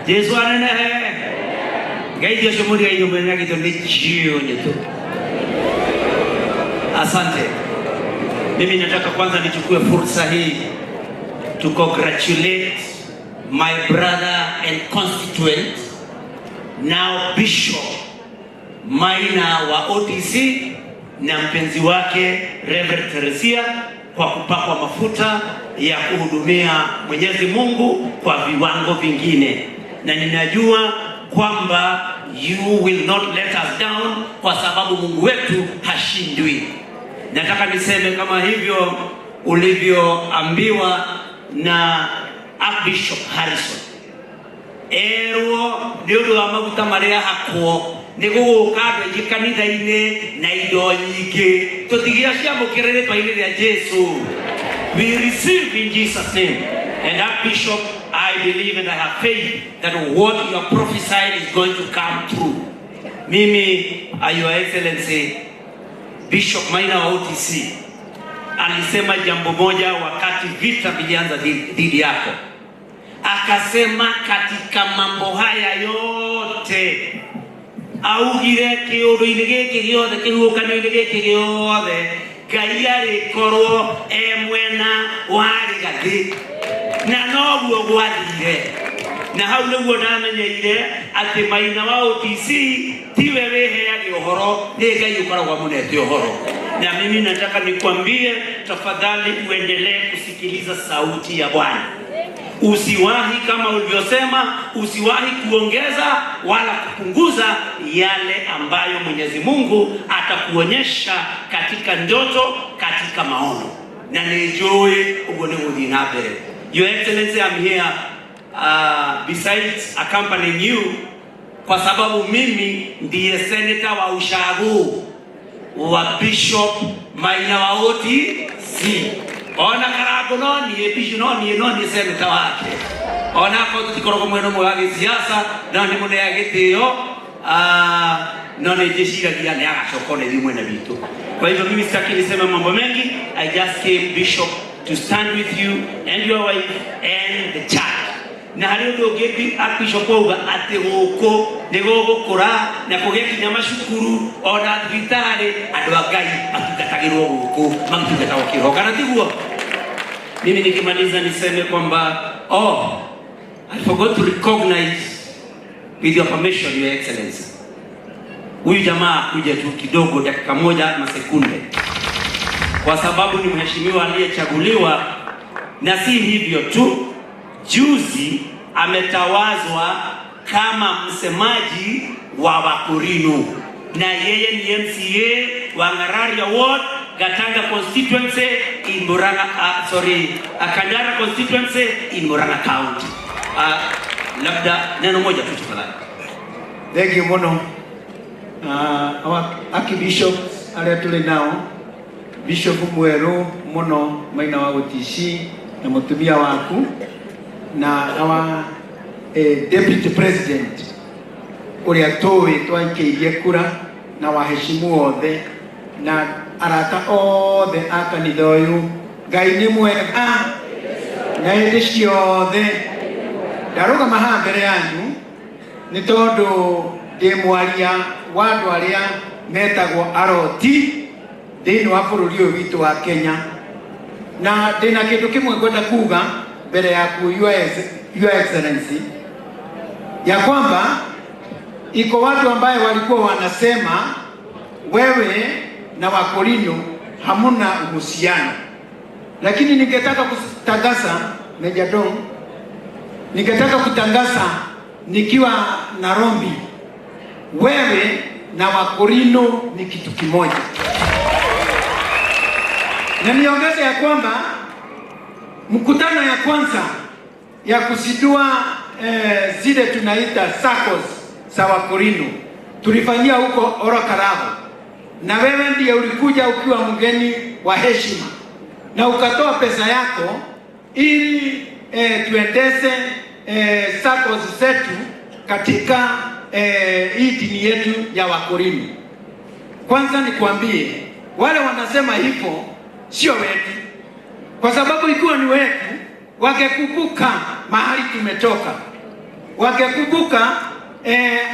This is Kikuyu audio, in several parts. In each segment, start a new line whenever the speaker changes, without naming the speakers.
Jesu anenehe. Ngai Dio muri ayo mena gitu ni jioni tu. Asante. Mimi nataka kwanza nichukue fursa hii to congratulate my brother and constituent, now Bishop Maina wa OTC, na mpenzi wake Reverend Teresia kwa kupakwa mafuta ya kuhudumia Mwenyezi Mungu kwa viwango vingine, na ninajua kwamba you will not let us down kwa sababu Mungu wetu hashindwi. Nataka niseme kama hivyo ulivyoambiwa na Archbishop Harrison, erwo nĩ ũndũ wa maguta marĩa hakwo nĩ gũgũka andũ aingĩ kanitha-inĩ na indo nyingĩ tũtigĩa ciamũkĩra rĩtwa-inĩ rĩa Jesu. We receive in Jesus' name. And Archbishop, I believe and I have faith that what you are prophesying is going to come true. Mimi, Your Excellency Bishop Maina wa OTC alisema jambo moja wakati vita vilianza dhidi yako, akasema katika mambo haya yote, augire kiundu-inĩ gĩkĩ gĩothe, kĩhuhũkanio-inĩ gĩkĩ gĩothe, Ngai arĩkorwo e mwena wa Rigathĩ, na noguo gwathire. Na hau nĩguo ndamenyeire atĩ Maina wa OTC tiwe wĩheage ũhoro, nĩ Ngai ũkoragwo amũnete ũhoro. Na mimi nataka nikwambie, tafadhali uendelee kusikiliza sauti ya Bwana. Usiwahi, kama ulivyosema, usiwahi kuongeza wala kupunguza yale ambayo Mwenyezi Mungu atakuonyesha katika ndoto, katika maono. Na nĩnjũĩ ũguo nĩ gũthiĩ na mbere. Your Excellency, I'm here besides accompanying you kwa sababu mimi ndiye senator wa ushago wa Bishop Maina wa OTC. Ona Karango no niĩ Bishop, no niĩ senator wake. Ona akorwo tũtikoragwo mwena ũmwe wa gĩsiasa, no nĩ mũneaga gĩtĩo, no nĩ njĩciragia nĩ agacoka ona ithuĩ mwena witũ. Kwa hivyo mimi sitaki niseme mambo mengi. I just came, Bishop, to stand with you and your wife and the church. Na harĩ ũndũ ũngĩ Archbishop auga atĩ gũkũ nĩ gũgũkũra na kũgĩe kinya macukuru ona thibitarĩ, andũ a Ngai matungatagĩrwo gũkũ, magĩtungatagwo kĩroho, kana tiguo? Mimi nikimaliza niseme kwamba, oh, I forgot to recognize, with your permission, Your Excellency, huyu jamaa kuja tu kidogo, dakika moja na sekunde, kwa sababu ni mheshimiwa aliyechaguliwa, na si hivyo tu, juzi ametawazwa kama msemaji wa Wakorino, na yeye ni MCA wa Ngararia Ward, Gatanga constituency in Murang'a, sorry, Kandara constituency in Murang'a County. Labda neno moja tu, tafadhali.
Thank you muno. Our Archbishop arĩa tũrĩ nao, Bishop mwerũ mũno Maina wa OTC na mũtumia waku, na our Deputy President ũrĩa tũĩ twaikĩirie kura, na waheshimu othe na arata othe a kanitha ũyũ. Ngai nĩ mwega na hĩndĩ ciothe. Ndarũgama haha mbere yanyu nĩ tondũ ndĩ mwaria wa andũ arĩa metagwo aroti thĩinĩ wa bũrũri ũyũ witũ wa Kenya, na ndĩna kĩndũ kĩmwe ngwenda kuga mbere yaku, Your Excellency, ya kwamba iko watu ambaye walikuwa wanasema wewe na Wakorino hamuna uhusiano, lakini ningetaka kutangaza, Meja Dong, ningetaka kutangaza nikiwa Nairobi, wewe na Wakorino ni kitu kimoja, na niongeze ya kwamba mkutano ya kwanza ya kuzindua zile tunaita SACCOS za Wakorino tulifanyia huko Ol Kalou, na wewe ndiye ulikuja ukiwa mgeni wa heshima na ukatoa pesa yako ili tuendeze SACCOS zetu katika hii dini yetu ya Wakorino. Kwanza nikuambie, wale wanasema hivyo sio wetu, kwa sababu ikiwa ni wetu wangekumbuka mahali tumetoka. Wangekumbuka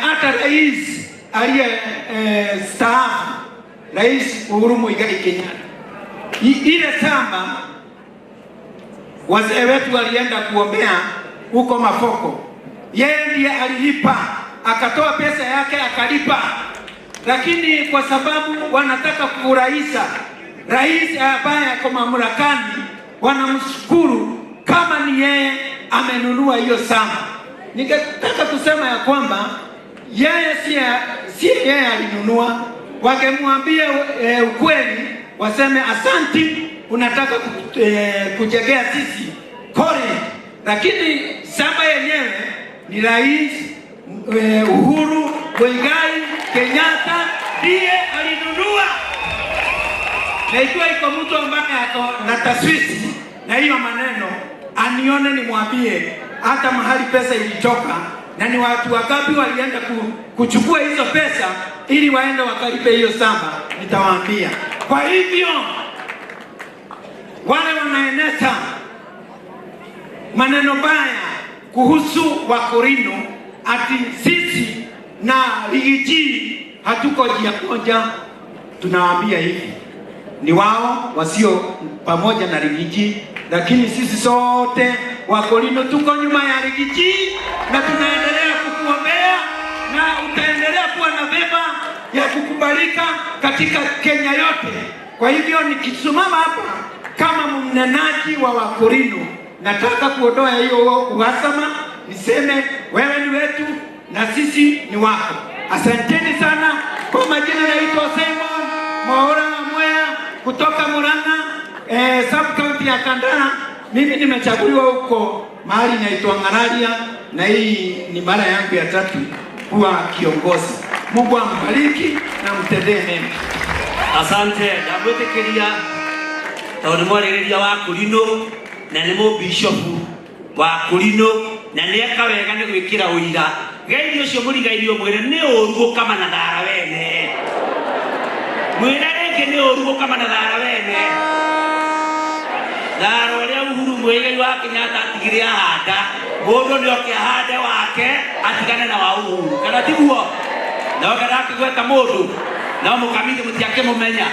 hata rais aliye staafu, Rais Uhuru Muigai Kenyatta, ile shamba wazee wetu walienda kuombea huko Mafoko, yeye ndiye alilipa, akatoa pesa yake akalipa, lakini kwa sababu wanataka kufurahisha rais ambaye ako mamlakani, wanamshukuru kama ni yeye amenunua hiyo shamba. Ningetaka kusema ya kwamba yeye si yeye alinunua. Wangemwambia ukweli, waseme asanti, unataka kujengea sisi college, lakini shamba yenyewe ni Rais Uhuru Muigai Kenyatta ndiye alinunua. Na ikiwa iko mtu ambaye ako na taswisi na hiyo maneno, anione nimwambie hata mahali pesa ilitoka na ni watu wangapi walienda kuchukua hizo pesa ili waende wakalipe hiyo shamba, nitawaambia. Kwa hivyo wale wanaeneza maneno baya kuhusu Wakorino ati sisi na Rigiji hatuko njia moja, tunawaambia hivi, ni wao wasio pamoja na Rigiji, lakini sisi sote Wakorino tuko nyuma ya Rigiji na tunaendelea kukuombea na utaendelea kuwa na vema ya kukubalika katika Kenya yote. Kwa hivyo nikisimama hapa kama mnenaji wa Wakorino, nataka kuondoa hiyo uhasama, niseme wewe ni wetu na sisi ni wako. Asanteni sana. Kwa majina naitwa Simon Mwaura Mwea kutoka Murang'a, sub county ya Kandara. Mimi nimechaguliwa huko mahali inaitwa Ng'araria, na hii ni mara yangu ya tatu kuwa kiongozi. Mungu ambariki na mtendee mema.
Asante. Ndamwĩtĩkĩria tondũ nĩ mwarĩrĩria wa Kũrinũ na nĩ mũbishopu wa Kũrinũ na nĩ eka wega nĩ gwĩkĩra ũira. Geithio ũcio mũrigairio mwĩre nĩ ũru gũkama na thara wene. Mwĩre rĩngĩ nĩ ũru gũkama na thara wene. Thara ũrĩa Uhuru Muigai wa Kenyatta atigire ahanda, mũndũ nĩ oke ahande wake atigane na wa Uhuru. Kana tiguo? Na oke ndakĩgweta mũndũ, no mũkamiti mũtiakĩmũmenya.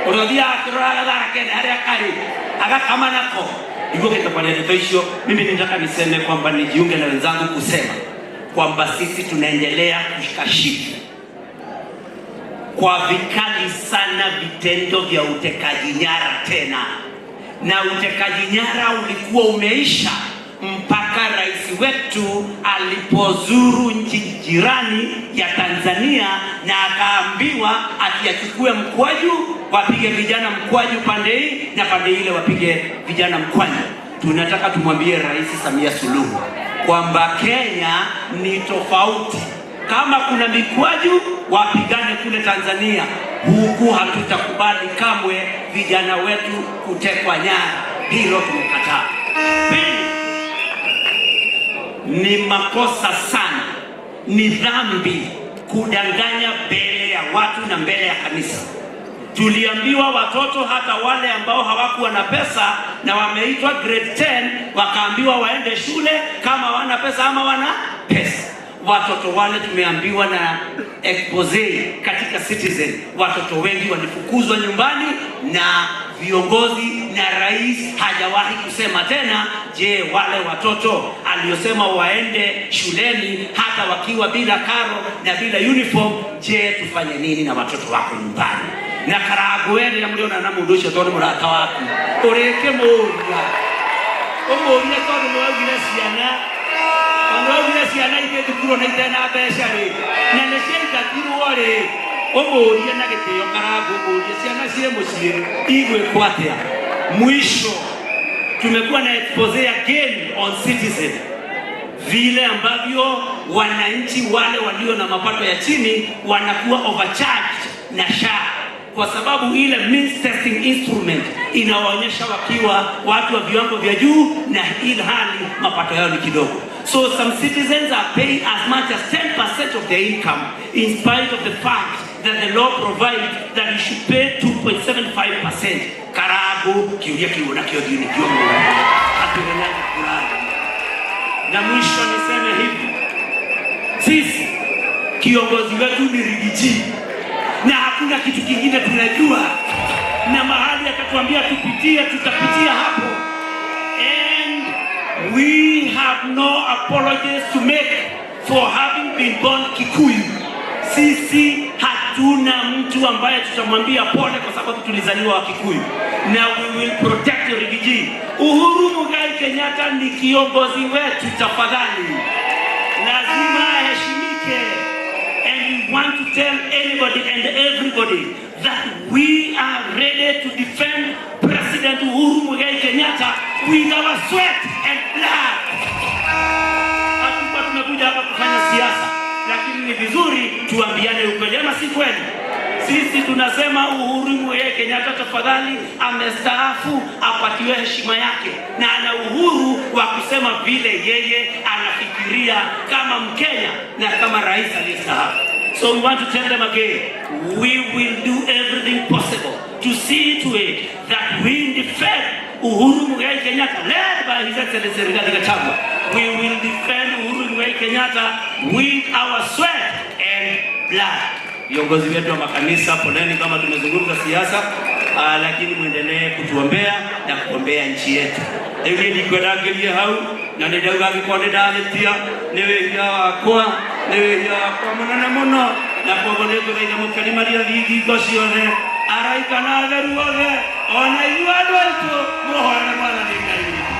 Ũrĩa ũthiaga akĩroraga thara kene harĩa karĩ, agakama nako. Niguo kwa ndeto icio, mimi ninataka niseme kwamba nijiunge na wenzangu kusema kwamba sisi tunaendelea kukashifu kwa vikali sana vitendo vya utekaji nyara tena. Na utekaji nyara ulikuwa umeisha mpaka rais wetu alipozuru nchi jirani ya Tanzania na akaambiwa ati achukue mkwaju, wapige vijana mkwaju pande hii na pande ile wapige vijana mkwaju. Tunataka tumwambie Rais Samia Suluhu kwamba Kenya ni tofauti. Kama kuna mikwaju wapigane kule Tanzania, huku hatutakubali kamwe vijana wetu kutekwa nyara. Hilo tumekataa. Pili, ni makosa sana, ni dhambi kudanganya mbele ya watu na mbele ya kanisa. Tuliambiwa watoto hata wale ambao hawakuwa na pesa na wameitwa grade 10 wakaambiwa waende shule kama wana pesa ama wana pesa. Watoto wale tumeambiwa na expose katika Citizen, watoto wengi walifukuzwa nyumbani na viongozi na rais hajawahi kusema tena. Je, wale watoto aliosema waende shuleni hata wakiwa bila karo na bila uniform, je, tufanye nini na watoto wako nyumbani? Na karago na mliona na mundu ucio tondu murata waku urike muria umurie tondu niwaugire ciana tondu ciana ithie thukuru na itena mbeca ri na nĩ ciaingatirwo ri umurie na gĩtĩo Karango umurie ciana ciĩ mũciĩ igwĩkwo atĩa. Mwisho tumekuwa na expose again on Citizen vile ambavyo wananchi wale walio na mapato ya chini wanakuwa overcharged na SHA kwa sababu ile means testing instrument inawaonyesha wakiwa watu wa viwango vya juu na ilhali mapato yao ni kidogo. So some citizens are paying as much as 10% of their income in spite of the fact that the law provides that you should pay 2.75%. Karago kiuria kiona kio ni kio. Na mwisho niseme hivi, Sisi kiongozi wetu ni Rigiji na hakuna kitu kingine tunajua, na mahali atatuambia tupitie, tutapitia hapo. And we have no apologies to make for having been born Kikuyu. Sisi hatuna mtu ambaye tutamwambia pole kwa sababu tulizaliwa wa Kikuyu, na we will protect Rigiji. Uhuru Muigai Kenyatta ni kiongozi wetu, tafadhali, lazima aheshimike. And we want to tell anybody and everybody that we are ready to defend President Uhuru Muigai Kenyatta with our sweat and blood. Hatukuwa tumekuja hapa kufanya siasa, lakini ni vizuri tuambiane ukweli, ama si kweli? Sisi tunasema Uhuru Muigai Kenyatta tafadhali, amestaafu, apatiwe heshima yake, na ana uhuru wa kusema vile yeye anafikiria kama Mkenya na kama rais aliyestaafu. So we want to tell them again, we will do everything possible to see to it that we defend Uhuru Muigai Kenyatta, led by His Excellency Rigathi Gachagua. We will defend Uhuru Muigai Kenyatta with our sweat and blood. Viongozi wetu wa makanisa, poleni kama tumezungumza siasa, lakini muendelee kutuombea na kuombea nchi yetu. Rĩu niĩ ndikwenda ngĩrie hau na nĩ ndauga angĩkorwo nĩ ndahĩtia nĩ wĩhia wakwa, nĩ wĩhia wakwa mũnene mũno, na koguo nĩ ngũthaitha mũkenimaria thingo ciothe, araika na atheru othe, ona inyuĩ andũ aitũ mũhoere Mwathani Ngai witũ.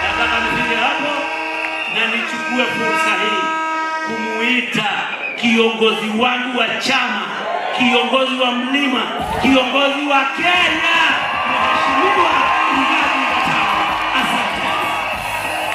Nataka nifike hapo na nichukue fursa hii kumuita kiongozi wangu wa chama, kiongozi wa mlima, kiongozi wa Kenya, Mheshimiwa Rigathi Gachagua. Asante.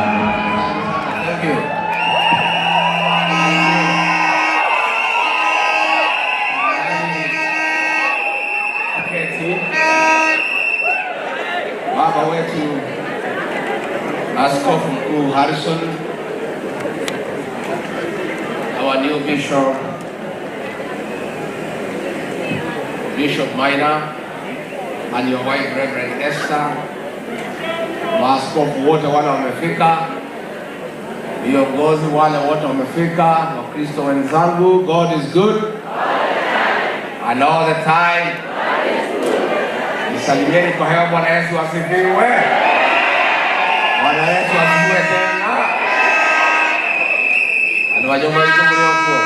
Thank you. Keti. Baba wetu Askofu Mkuu Harrison, our new bishop, Bishop Maina, and your wife Reverend Esther, maaskofu wote wale wamefika, viongozi wale wote wamefika, Wakristo wenzangu, God is good and all the time. Nisalimieni kwa hewa. Bwana Yesu asifiwe. Bwana Yesu asifiwe tena. Andũ a nyũmba itũ mũrĩ okuo,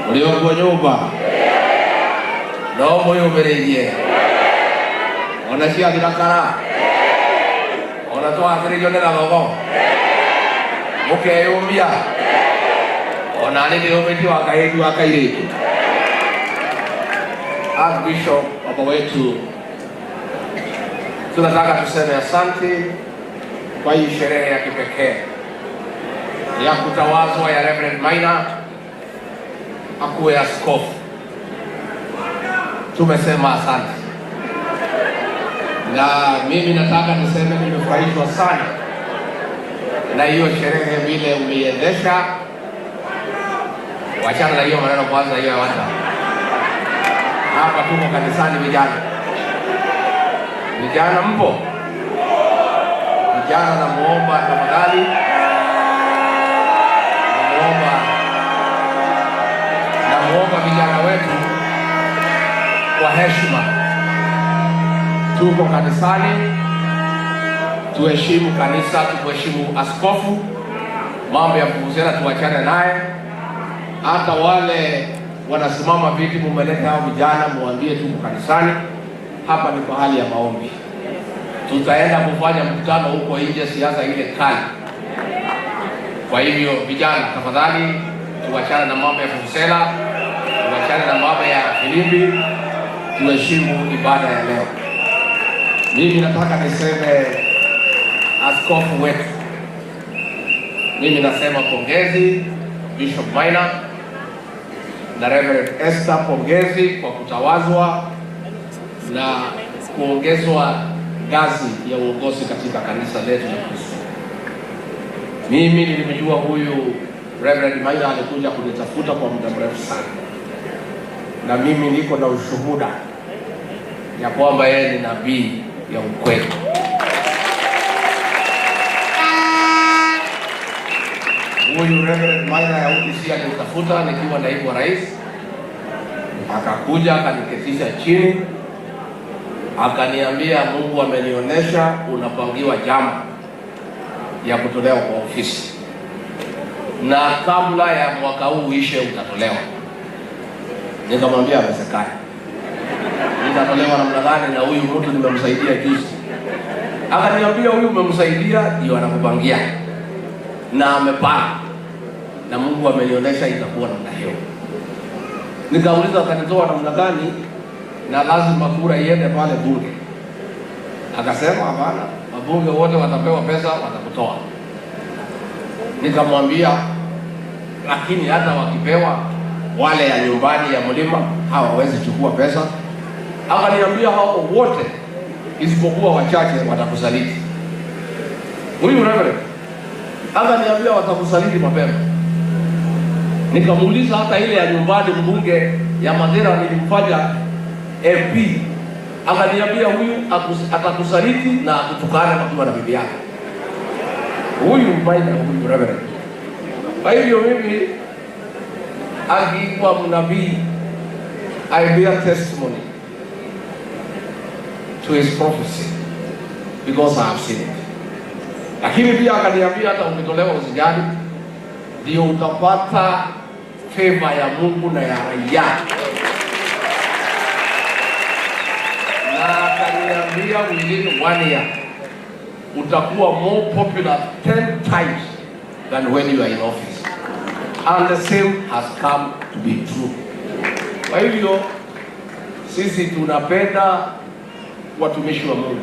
mũrĩ okuo nyũmba no mwĩyũmĩrĩirie ona ciathira kara ona twathĩrĩrio nĩ gathogo mũkeyũmia ona nĩ ndĩyũmĩtie wa kahĩndu wa kairĩtu. Archbishop, baba wetu, tunataka tuseme asante kwa hii sherehe ya kipekee ya kutawazwa ya Reverend Maina akuwe askofu. Tumesema asante, na mimi nataka niseme nimefurahishwa sana na hiyo sherehe vile umeiendesha. Wachana na hiyo maneno kwanza, hiyo ya wacha. Hapa tuko kanisani, vijana. Vijana mpo? Vijana namuomba tafadhali, namuomba vijana wetu kwa heshima. Tuko kanisani, tuheshimu kanisa, tuheshimu askofu. Mambo ya kuhusiana tuachane naye. Hata wale wanasimama viti, mumeleta hao vijana, muambie tuko kanisani. Hapa ni pahali ya maombi. Tutaenda kufanya mkutano huko nje, siasa ile kali. Kwa hivyo vijana, tafadhali tuachane na mambo ya vuvuzela, tuachane na mambo ya filimbi, tuheshimu ibada ya leo. Mimi nataka niseme askofu wetu, mimi nasema pongezi Bishop Maina, na Reverend Esther pongezi kwa kutawazwa na kuongezwa ngazi ya uongozi katika kanisa letu la Kristo. Mimi nilimjua huyu Reverend Maina alikuja kunitafuta kwa muda mrefu sana, na mimi niko na ushuhuda ya kwamba yeye ni nabii ya ukweli. Huyu Reverend Maina ya UPC alinitafuta nikiwa naibu wa rais, akakuja akaniketisha chini, akaniambia Mungu amenionyesha unapangiwa jambo ya kutolewa kwa ofisi, na kabla ya mwaka huu uishe utatolewa. Nikamwambia haiwezekani, nitatolewa namna gani na huyu mtu nimemsaidia juzi? Akaniambia huyu umemsaidia ndio anakupangia na amepanga, na Mungu amenionyesha itakuwa namna hiyo. Nikauliza atanitoa namna gani na lazima kura iende pale bunge? Akasema hapana, wabunge wote watapewa pesa, watakutoa. Nikamwambia lakini hata wakipewa wale ya nyumbani ya mlima hawawezi chukua pesa. Akaniambia hao wote isipokuwa wachache watakusaliti. Huyu Reverend akaniambia watakusaliti mapema. Nikamuuliza hata ile ya nyumbani mbunge ya Madera nilimfanya MP, akaniambia huyu atakusaliti na akutukane akiwa na bibi yake. Huyu Maina, huyu Reverend. Kwa hivyo mimi akiwa mnabii, I bear testimony to his prophecy because I have seen it. Lakini pia akaniambia hata ukitolewa usijali, ndio utapata favor ya Mungu na ya raia. Na akaniambia within 1 year utakuwa more popular 10 times than when you are in office. And the same has come to be true. Kwa hivyo sisi tunapenda watumishi wa Mungu,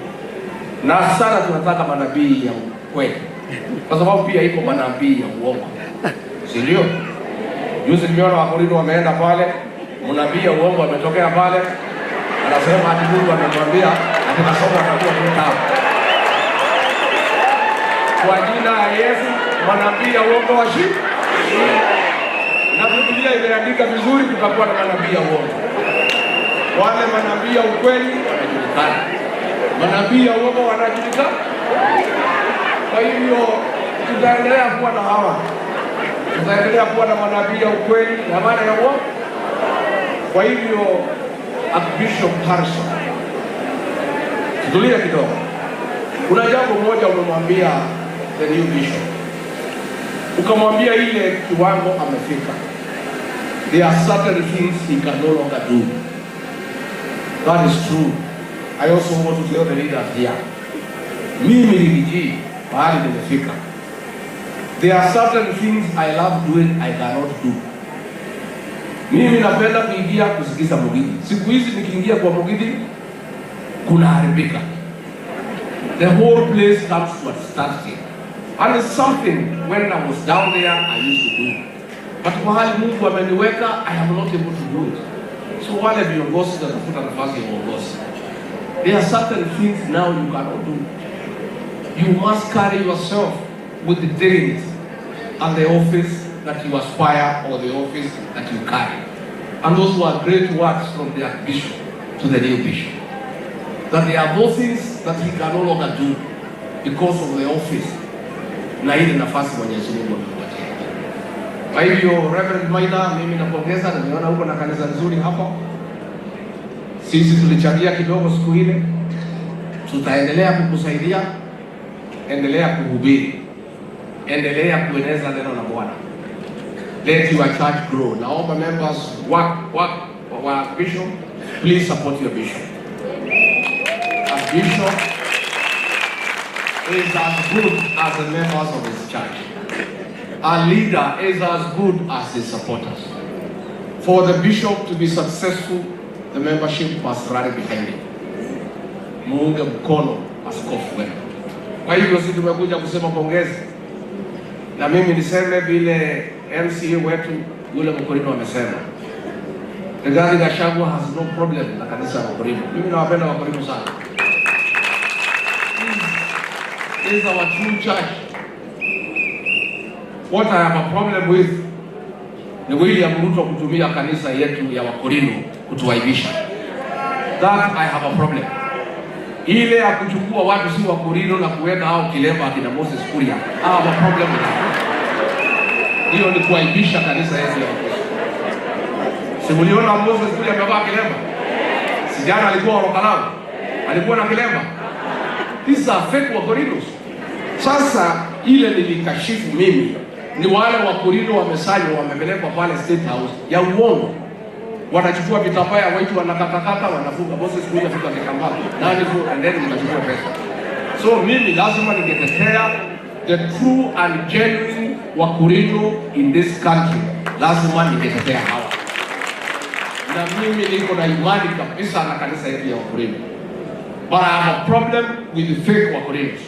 na sana tunataka manabii ya ukweli, kwa sababu pia iko manabii ya uongo, si ndio? Juzi nimeona Wakorintho wameenda pale, mnabii ya uongo ametokea pale, anasema ati Mungu amemwambia ati masomo atakuwa mtamu. Kwa jina la Yesu, manabii ya uongo washi. Na Biblia imeandika vizuri, tutakuwa na manabii ya uongo. Wale manabii ya ukweli wanajulikana, manabii ya uongo wanajulikana. Kwa hivyo tutaendelea kuwa na hawa, tutaendelea kuwa na manabii ya ukweli na maana ya uongo. Kwa hivyo Archbishop Harrison, tutulie kidogo. Kuna jambo moja umemwambia the new bishop, ukamwambia ile kiwango amefika, there are certain things he can no longer do. That is true. I also want to tell the leaders here, mimi Riggy G mahali nimefika, there are certain things I love doing I cannot do. Mimi napenda kuingia kusikiza Mugithi. Siku hizi nikiingia kwa Mugithi kunaharibika. The whole place comes to a standstill. And it's something when I was down there I used to do. But mahali Mungu ameniweka, I am not able to do it. So wale viongozi natafuta nafasi ya uongozi, there are certain things now you cannot do. You must carry yourself with the dignity and the office that you aspire or the office that you carry. And those were great words from the Archbishop to the new bishop. That there are those things that he can no longer do because of the office na ile nafasi Mwenyezi Mungu amempatia. Kwa hivyo Reverend Maina, mimi napongeza, nimeona huko na kanisa nzuri hapa. Sisi tulichangia kidogo siku ile, tutaendelea kukusaidia. Endelea kuhubiri, endelea kueneza neno la Bwana. Let your church grow. Naomba members wa bishop, please support your bishop. A bishop is as good as the members of his church. A leader is as good as his supporters. For the bishop to be successful, the membership must rally behind him. Muunge mkono askofu wenu. Kwa hivyo sisi tumekuja kusema pongezi. Na mimi niseme vile MCA wetu yule Mkorino amesema. Rigathi Gachagua has no problem na kanisa ya Wakorino. Mimi nawapenda Wakorino sana. This is our true church. What I have a problem with ni William Ruto kutumia kanisa yetu ya Wakorino kutuaibisha. That I have a problem. Ile ya kuchukua watu si Wakorino na kuweka hao kilemba akina Moses Kuria, I have a problem with that. Hiyo ni kuaibisha kanisa yetu ya Wakorino. Si mliona Moses Kuria amevaa kilemba? Si jana alikuwa Ol Kalou? Alikuwa na kilemba? These are fake Wakorinos. Sasa ile nilikashifu mimi ni wale Wakorino wamesanywa wamepelekwa pale State House ya uongo. Wanachukua vitambaa ya watu, wanakatakata, wanafunga Moses Kuria fika kitambaa. Nani fu and then mnachukua pesa. So mimi lazima ningetetea the true and genuine Wakorino in this country. Lazima ningetetea hawa. Na mimi niko na imani kabisa na kanisa yetu ya Wakorino. But I have a problem with the fake Wakorinos.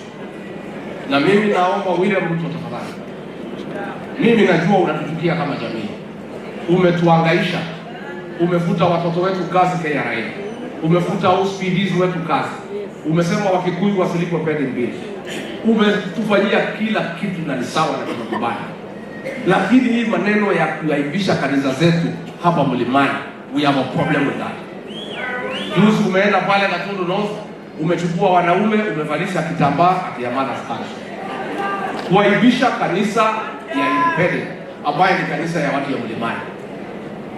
Na mimi naomba William Ruto, tafadhali. Mimi najua unatuchukia kama jamii. Umetuangaisha. Umefuta watoto wetu kazi KRA. Umefuta OSPDs wetu kazi. Umesema Wakikuyu wasilipwe pending bills. Umetufanyia kila kitu na ni sawa na tumekubali. Lakini hii maneno ya kuaibisha kanisa zetu hapa mlimani, we have a problem with that. Juzi umeenda pale Gatundu North, umechukua wanaume, umevalisha kitambaa ati ya Mother's Council, kuaibisha kanisa ya Independent ambaye ni kanisa ya watu ya mlimani.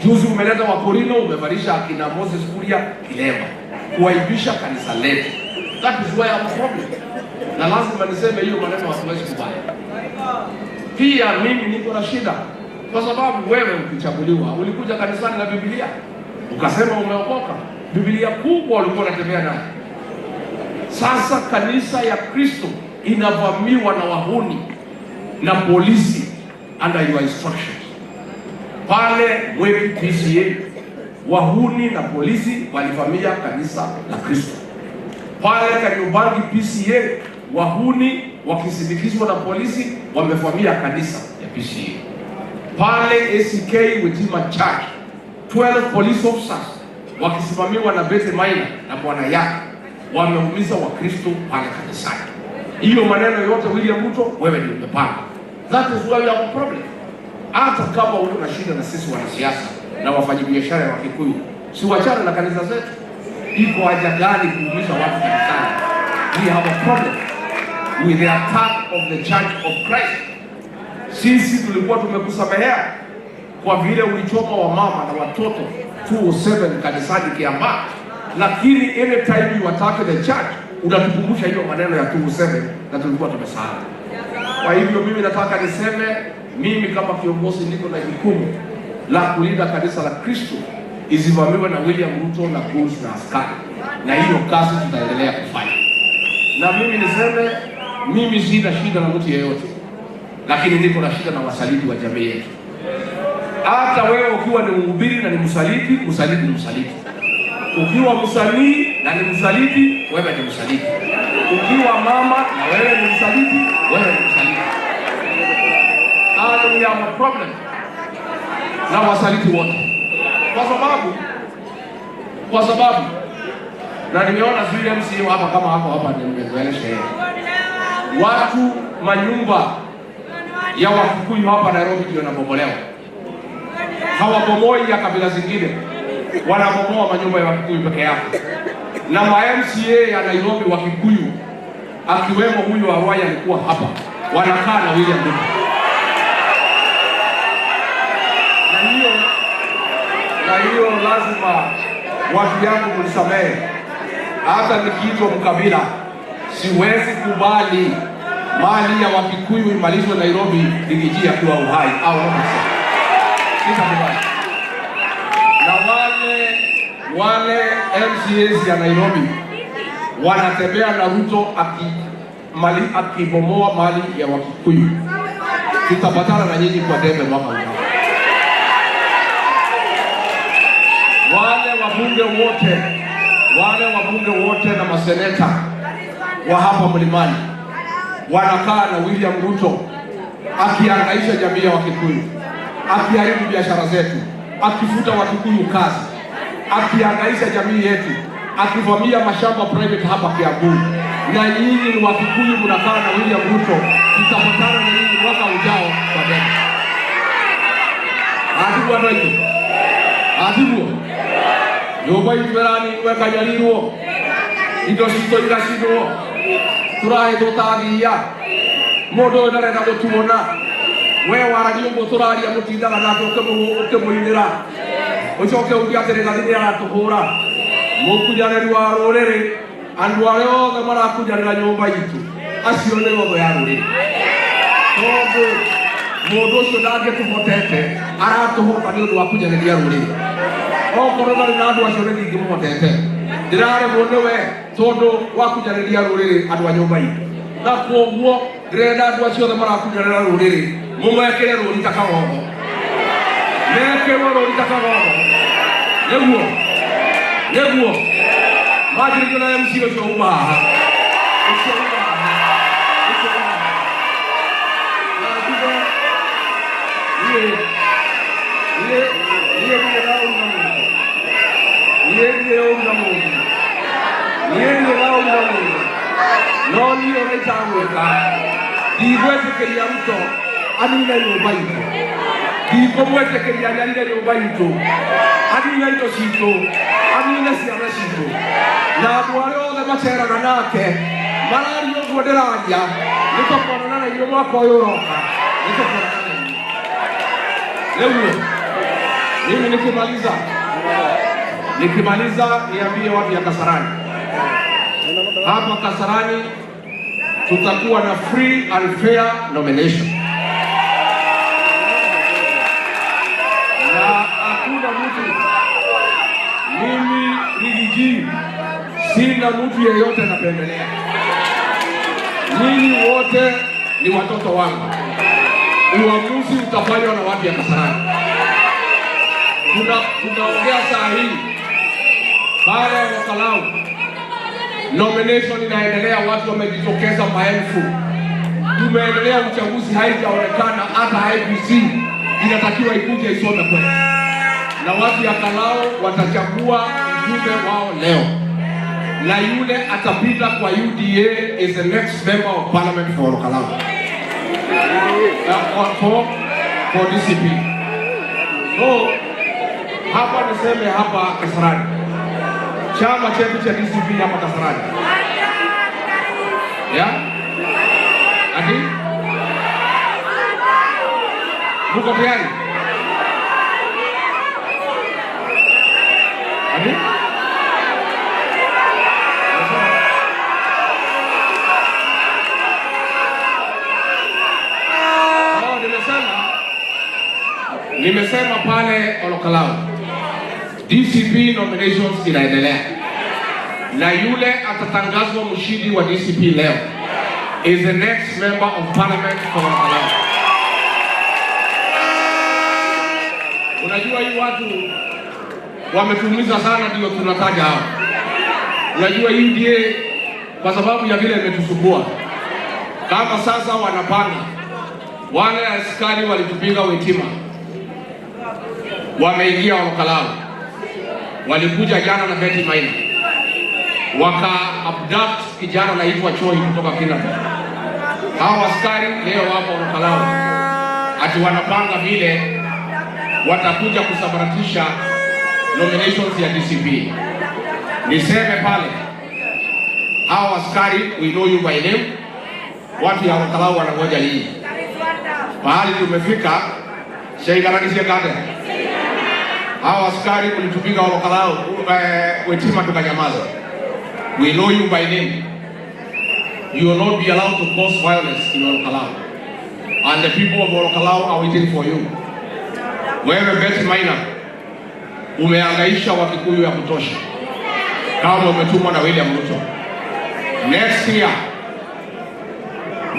Juzi umeleta Wakorino, umevalisha akina Moses Kuria kilemba, kuaibisha kanisa letu. That is why I have a problem. Na lazima niseme hiyo maneno, hatuwezi kubali. Pia mimi niko na shida kwa sababu wewe ukichaguliwa ulikuja kanisani na Biblia, ukasema umeokoka. Biblia kubwa ulikuwa unatembea nayo. Sasa kanisa ya Kristo inavamiwa na wahuni na polisi under your instructions. Pale Mwiki PCEA, wahuni na polisi walivamia kanisa la Kristo. Pale Kariobangi PCEA, wahuni wakisindikizwa na polisi wamevamia kanisa ya PCEA. Pale ACK Witima Church, 12 police officers wakisimamiwa na Betty Maina na bwana yake wameumiza Wakristo pale kanisani. Hiyo maneno yote, William Ruto, wewe ndio umepanga. That is why we have a problem. Hata kama uko na shida na sisi wanasiasa na wafanyabiashara wa Kikuyu, si wachana na kanisa zetu. Iko haja gani kuumiza watu kanisani? We have a problem with the attack of the Church of Christ. Sisi tulikuwa tumekusamehea kwa vile ulichoma wamama na watoto 207 kanisani Kiambaa, lakini anytime you attack the church, unatukumbusha hiyo maneno ya 207 na tulikuwa tumesahau. Kwa hivyo mimi nataka niseme, mimi kama kiongozi niko na jukumu la kulinda kanisa la Kristo isivamiwe na William Ruto na goons na askari, na hiyo kazi tutaendelea kufanya. Na mimi niseme, mimi sina shida na mtu yeyote, lakini niko na shida na wasaliti wa jamii yetu. Hata wewe ukiwa ni mhubiri na ni msaliti, msaliti ni msaliti. Ukiwa msanii na ni msaliti, wewe ni msaliti. Ukiwa mama na wewe ni msaliti, wewe ni msaliti. And we have a problem na wasaliti wote, kwa sababu na nimeona sijui MCA hapa kama hapo hapa, nimezoelesha yeye, watu manyumba ya Wakikuyu hapa Nairobi ndio yanabomolewa. Hawabomoi ya kabila zingine, wanabomoa manyumba ya Wakikuyu peke yake. Na ma MCA ya Nairobi Wakikuyu, akiwemo huyu Arwai alikuwa hapa, wanakaa na William Ruto. Na hiyo lazima watu yangu mnisamehe, hata nikiitwa mkabila, siwezi kubali mali ya Wakikuyu imalizwe Nairobi Riggy G akiwa uhai au sitakubali. Na wale MCAs ya Nairobi wanatembea na Ruto akibomoa mali ya Wakikuyu, tutapatana na nyinyi kwa debe mwaka ujao. Wale wabunge wote na maseneta wa hapa mlimani wanakaa na William Ruto akiangaisha jamii ya Wakikuyu, akiharibu biashara zetu. akifuta Wakikuyu kazi, akiangaisha jamii yetu, akivamia mashamba private hapa Kiambu. Na nyinyi ni Wakikuyu mnakaa na William Ruto, tutapatana na nyinyi mwaka ujao kwa debe. Atiguo andũ aitũ, atiguo nyũmba itũ ĩraninwo ĩkanyarirwo, indo citũ igacinwo, tũrahĩtwo ta thiia, mũndũ ũyũ ndarenda gũtuona. We waragia ũguo tũraria mũtindaga nake ũkĩmũinĩra, ũcoke uge atĩrĩ Nathi nĩ aratũhũra. Mũkunyanĩri wa rũrĩrĩ, andũ arĩa othe marakunyanĩra nyũmba itũ, acio nĩ othe ya rũrĩrĩ, tondũ mũndũ ũcio ndangĩtũhotete, aratũhota nĩ ũndũ wa kunyanĩria rũrĩrĩ. Okorwo ndarĩ na andũ acio nĩ ndingĩmũhotete, ndĩraremwo nĩwe tondũ wa kunyanĩria rũrĩrĩ andũ a nyũmba itũ. Na kwoguo ndĩrenda andũ acio othe marakunyanĩra rũrĩrĩ mũmekĩre rũri ta kagogo, mekĩrwo rũri ta kagogo, nĩguo nĩguo manjĩrĩrio na MC ũcio uma haha, ũcio uma haha, ũcio uma haha. Na njuge niĩ niĩ niĩ ndirĩ na ũru na mũndũ, niĩ ndirĩ ũru na mũndũ, niĩ ndirĩ na ũru na mũndũ, no niĩ ũrĩa itagwĩka, ndigwĩtĩkĩria Ruto anine nyũmba itũ, ndikũmwĩtĩkĩria anyarire nyũmba itũ, anine indo citũ, anine ciana citũ. Na andũ arĩa othe maceraga nake mararia ũguo ndĩraria, nĩ tũkonana na inyuĩ mwaka ũyũ ũroka, nĩ tũkonana na inyuĩ. Nĩguo mimi nikimaliza niambie watu ya Kasarani, hapa Kasarani tutakuwa na free and fair nomination, na hakuna mtu, mimi Riggy G sina mtu yeyote napendelea. Nyinyi wote ni watoto wangu. Uamuzi utafanywa na watu ya Kasarani. Tunaongea saa hii baada ya Olkalou, nomination inaendelea, watu wamejitokeza maelfu. Tumeendelea, uchaguzi haijaonekana, hata IEBC inatakiwa ikuje isome kwetu. Na watu ya Kalou watachagua mjumbe wao leo, na yule atapita kwa UDA is the next member of parliament for Olkalou, for DCP. So hapa niseme, hapa Kasarani, chama chetu cha DCP hapa Kasarani, ya ati muko tayari? Ati oh, nimesema pale Olkalou DCP nominations inaendelea, na yule atatangazwa mshindi wa DCP leo is the next member of parliament for Olkalou. Unajua hii watu wametuumiza sana, ndio tunataja hao. Unajua UDA kwa sababu ya vile imetusumbua, kama sasa wanapanga wale askari walitupiga Witima, wameingia Olkalou, walikuja jana na Betty Maina, waka abduct kijana anaitwa Choi kutoka Kinata. Hao askari leo wapo Olkalou, ati wanapanga vile watakuja kusambaratisha nominations ya DCP. Niseme pale, hao askari, we know you by name. Watu ya Olkalou wanangoja hii. Pahali tumefika, shaigaragisia kate. Hao askari mlitupiga Olkalou, Witima tukanyamaza. We know you by name. You will not be allowed to cause violence in Olkalou. And the people of Olkalou are waiting for you. Wewe Betty Maina, umehangaisha Wakikuyu ya kutosha, kama umetumwa na William Ruto. Next year,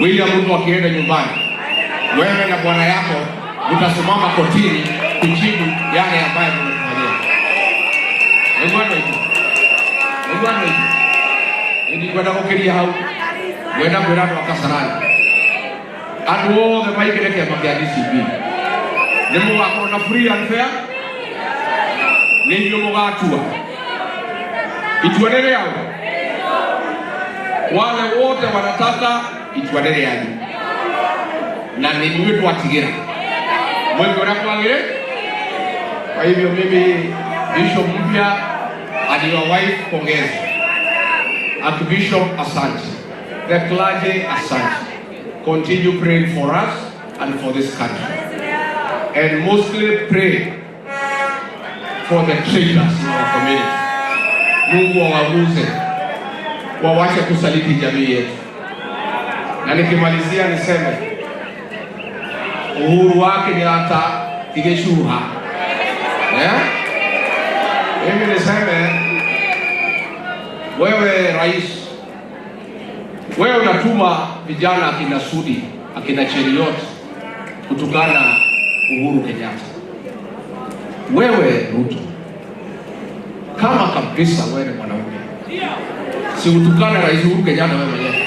William Ruto akienda nyumbani, wewe na bwana yako mtasimama kotini kujibu yale ambayo mmefanyia. Nĩguo andũ aitũ, nĩ ndikwenda gũkĩria hau, ngwenda kwĩra andũ a Kasarani, andũ othe maingĩre kĩama kĩa DCP, nĩ mũgakorwo na free and fair. Nĩ inyuĩ mũgatua itua nĩ rĩao. Wale wote wanataka itua nĩ rĩanyu na nĩ inyuĩ twatigĩra mweke ũrĩa kwagĩrĩ. Kwa hivyo mimi bishop mpya and your wife, pongezi. Archbishop, asante. The clergy, asante. Continue praying for us and for this country, and mostly pray for the traitors in our community. Mungu awaguze, wawache kusaliti jamii yetu. Na nikimalizia niseme Uhuru wa Kenyatta tigecuha, eh? Mimi niseme wewe rais, wewe unatuma vijana akina Sudi, akina Cheruiyot kutukana Uhuru Kenyatta. Wewe Ruto, kama kabisa wewe ni mwanaume, si utukane Rais Uhuru Kenyatta wewe mwenyewe?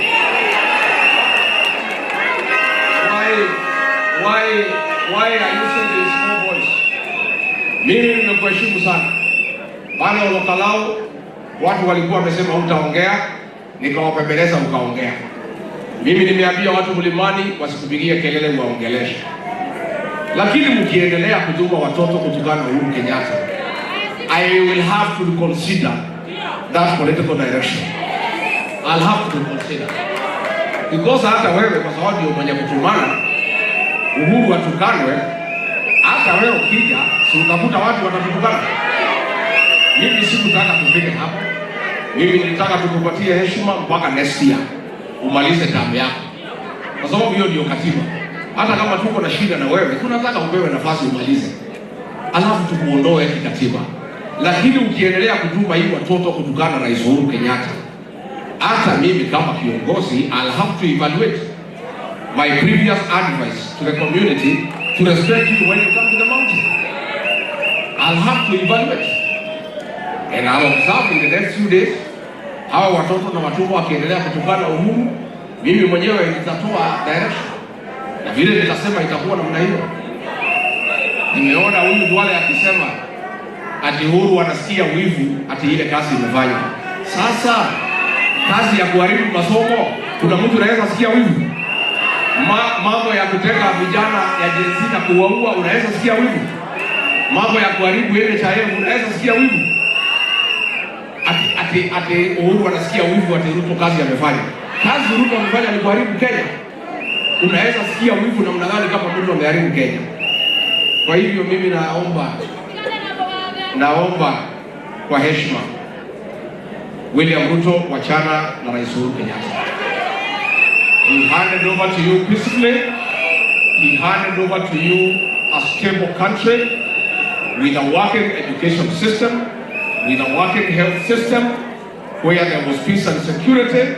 Why are you sending small boys? Mimi nimekuheshimu sana. Pale Ol Kalou watu walikuwa wamesema hutaongea, nikawapembeleza ukaongea. Mimi nimeambia watu mlimani wasikupigie kelele waongeleshe. Lakini mkiendelea kutuma watoto kutukana Uhuru Kenyatta, I will have to reconsider that political direction. I'll have to reconsider. Because hata wewe kwa sababu ndio mwenye kutumana Uhuru atukanwe, hata wewe ukija, si utakuta watu watakutukana? Mimi sikutaka tufike hapo. Mimi nilitaka tukupatie heshima mpaka next year umalize term yako, kwa sababu hiyo ndio katiba. Hata kama tuko na shida na wewe, tunataka upewe nafasi umalize, alafu tukuondoe kikatiba. Lakini ukiendelea kutuma hii watoto kutukana Rais Uhuru Kenyatta, hata mimi kama kiongozi I'll have to evaluate my previous advice to the community to respect you when you come to the mountain. I'll have to evaluate. And I'll observe in the next few days, hawa watoto na watumwa wakiendelea kutukana Uhuru, mimi mwenyewe nitatoa direction. Na vile nitasema itakuwa namna hiyo. Nimeona huyu Duale akisema ati Uhuru anasikia wivu ati ile kazi imefanywa. Sasa kazi ya kuharibu masomo, kuna mtu anaweza sikia wivu? Mambo ya kuteka vijana ya Gen Z na kuwaua, unaweza sikia wivu? Mambo ya kuharibu NHIF, unaweza sikia wivu? Ati Uhuru anasikia wivu ati Ruto kazi amefanya. Kazi Ruto amefanya ni kuharibu Kenya. Unaweza sikia wivu namna gani kama mtu ameharibu Kenya? Kwa hivyo mimi naomba kwa heshima, William Ruto, wachana na Rais Uhuru Kenyatta. He handed over to you peacefully. He handed over to you a stable country with a working education system, with a working health system, where there was peace and security.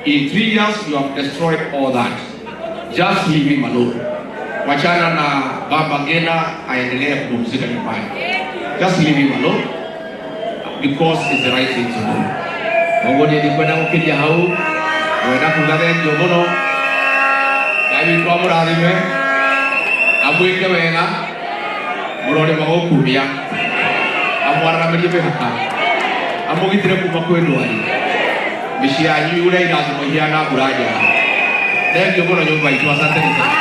In 3 years, you have destroyed all that. Just leave him alone. Wachana na Baba Ngina aendelee kupumzika nyumbani. Just leave him alone because it's the right thing to do. Koguo niĩ ndikwenda gũkĩria hau, ngwenda kuga thengiũ mũno. Ngai witũ amũrathime, amwĩke wega, mũrore magũkumia, amwararamĩrie mĩhaka, amũgitĩre kuma kwĩ ndwari, mĩciĩ yanyu yure irathimo ihiana mbura njega. Thengiũ mũno nyũmba itũ, asanteni sana.